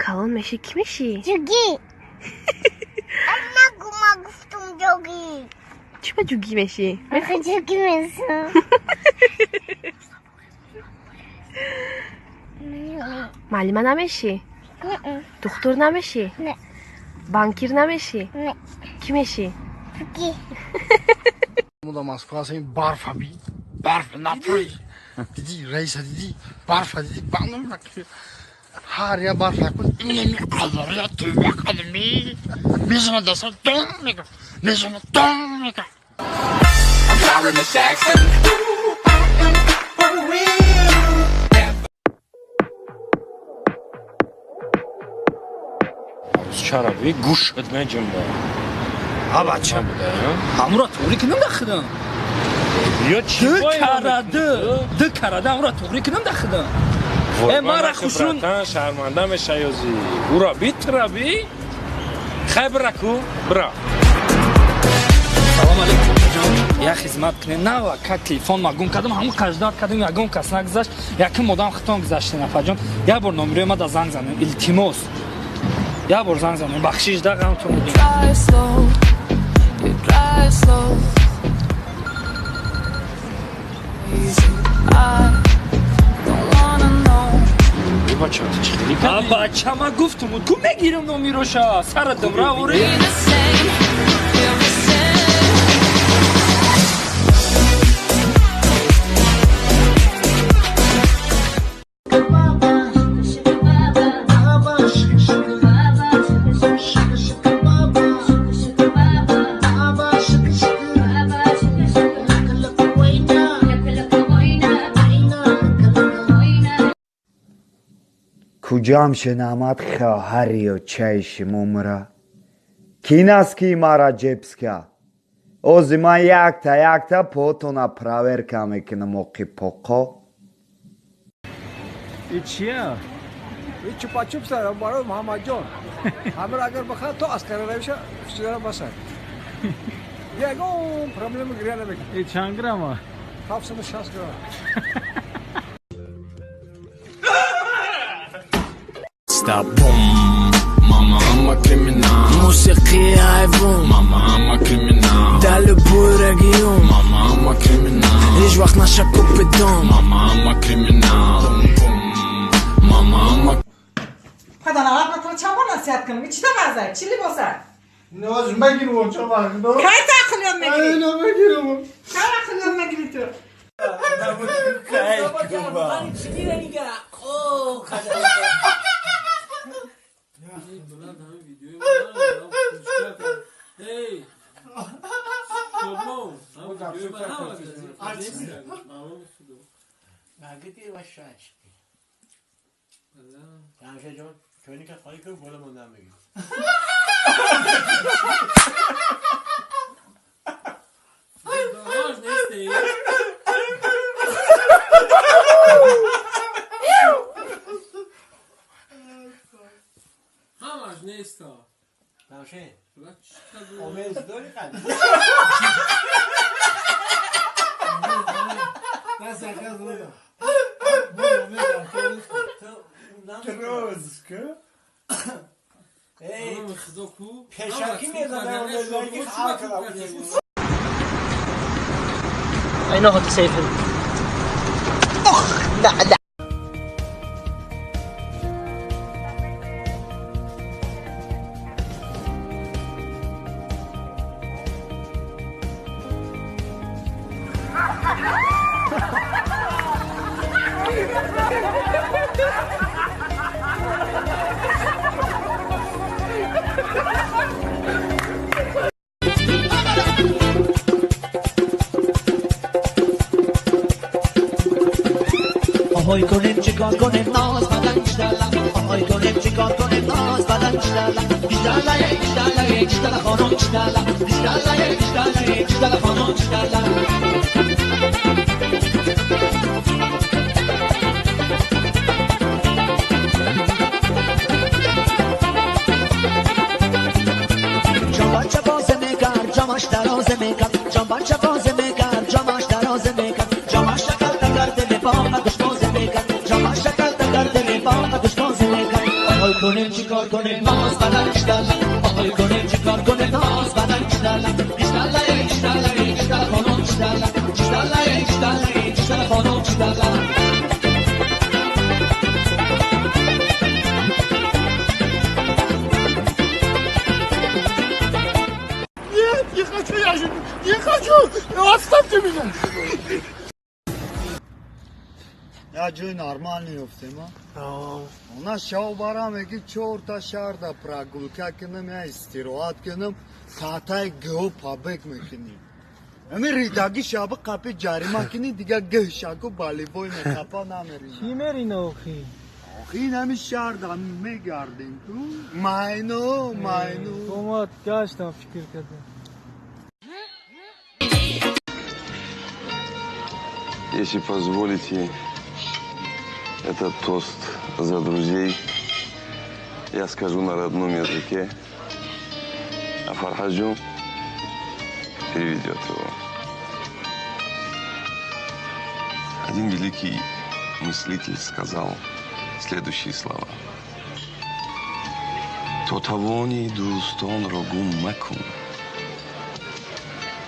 Калон меши ки меши? Ҷугӣ. Нагу, ма гуфтум ҷугӣ. Чӣ ба ҷугӣ меши? Ҷугӣ мешам. Муаллима намешӣ? Духтур намешӣ? Не. Банкир намешӣ? Не. Кӣ мешӣ? Ҷугӣ. Мо дар Москва ҳастем, барфа би, барф напӯй. Диди, раиса диди, барфа диди, банам ҳар я барф якун инами азория тӯба қадми мезана даса дон мека, мезана дон мека. Чара би гӯшат меҷунба. А бача. Ҳамура туғри кунам да худам. Ё чӣ Ду карада, ду карада ҳамура туғри кунам да худам. Э, мара хушрун. Шарманда мешаёзи. Ура би тра би. Хай бира ку, бира. Салом алейкум, ҷон. Я хизмат кунем. Нава ка телефон ма гум кардам, ҳамун қаждат кардам, ягон кас нагузашт. Якум одам хитон гузашта нафарҷон. Як бор номерои ма да занг занем. Илтимос. Як бор занг занем. Бахшиш да ғамтон будем. Drive slow, you drive slow. Easy, I don't wanna know. Э, бача, ту чӣ хеле А кардӣ? бача, ма гуфтум, ку мегирам номероша. Сара думра ури. Be the same, feel the same. Куҷам шинамад хоҳари очаи шумо мара? Кин аст ки мара ҷебска? Ози ман якта якта потона проверка мекунам оқи поқо. И чия? И чупа-чуп сар барои Муҳаммадҷон. Ҳамаро агар бихоҳад то аскара равиша фишидара басад. Ягон проблема гиря намекунад. И чанд грамма? 760 грамм. Stop boom. Мама, ама криминал. Мусиқии ҳайвон. Мама, ама криминал. Дар любой регион. Мама, ама криминал. Ҳеҷ вақт наша купидон. Мама, ама криминал. Бум бум. Мама, ама Паданалат ма туро чанд бор насиҳат кунам? Чита вазай? Чӣ либоса? Ноз мегирам, чо вақт до? Кай та ақл ёд мегирӣ? Айно мегирам. Кай ақл ёд мегирӣ ту? I know how to save him. آهای کنیم چیکار کنیم ناز بدن جدلا آهای کنیم چیکار کنیم ناز بدن جدلا جدلا جدلا جدلا خانم جدلا جدلا جدلا جدلا خانم جدلا. جامبچه باز میکرد جامش دراز میکرد جامبچه باز میکرد جامش دراز میکرد جامش شکل تکرده می پا گوش باز میکرد جامش شکل تکرده می پا گوش باز. آی کنیم چیکار کنیم ناز بدن اشتالا آی کنیم چیکار کنیم ناز بدن اشتالا اشتالا اشتالا اشتالا خانم اشتالا اشتالا اشتالا اشتالا خانم اشتالا. Нет, не хочу я же, не хочу, оставьте меня. Я ҷои нормальный ёфтем, а? Она шав барам, эки чорта шаҳрда прогулка кунам, я истироҳат кунам, саатаи гӯ побег мекунем. Ами ридаги шаби қапи ҷарима кунӣ, дига гӯ шаку болевой меқапа намерина. Чӣ мерина охи? Охи инами шаҳрда мегардем ку. Майну, майну. Омад гаштам фикр кардам. Если позволите, этот тост за друзей я скажу на родном языке, а Фархаджун переведет его. Один великий мыслитель сказал следующие слова. То тавони дӯстонро гум макун,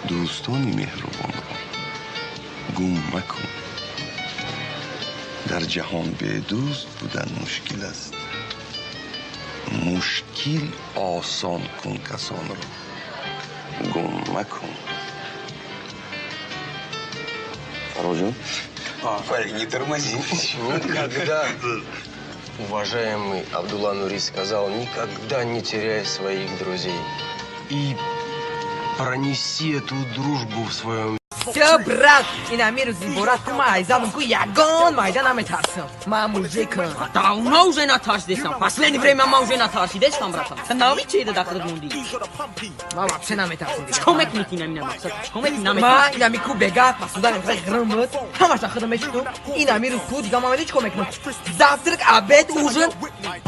дӯстони меҳрубонро гум макун. Дар ҷаҳон бедӯст будан мушкил аст. Мушкил осон кун касонро, гум макун. Фарожун? Фарик, не тормози. Никогда, уважаемый Абдулла Нури сказал, никогда не теряй своих друзей. И пронеси эту дружбу в своем. Всё, брат, ин амир зибора ту майзадам ку ягон майда наметарсам. Ман мужикам. Давно уже натарсидестам. Последнее время ман уже натарсидестам, братан. Та нави чӣ да дахлат монди? Ман вообще наметарсам. Чӣ кӯмак мекунӣ намина мақсад? Чӣ кӯмак наметарсам? Ман ин ами ку бега пасудан имрӯз ғрм буд. Ҳамаша худам мешудум. Ин амир ку дига ман чӣ кӯмак мекунам? Завтрак, обед, ужин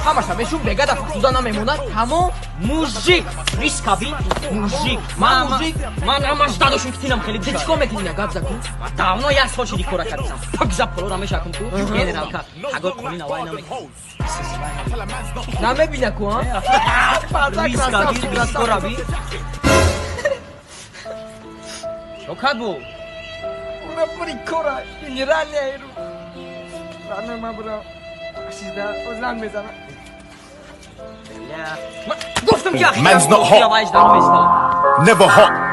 ҳамаша мешум бега да пасудан намемонад. Ҳамон мужик рискаби мужик. Ман мужик. Ман ҳамаш дадошум ки тинам хеле. Чӣ кӯмак мекунӣ гап закун? Давно як сол шиди кора кардам. Пак за пулора мешакум ку. Генералка. Агар қонун авай намекунам. Намебина ку, а? Рискаби, рискораби. Шокат бу. Ура прикора, генеральная эру. Рано ма бро. Шизда, озан мезана. Гуфтам ки Man's not hot. Never hot.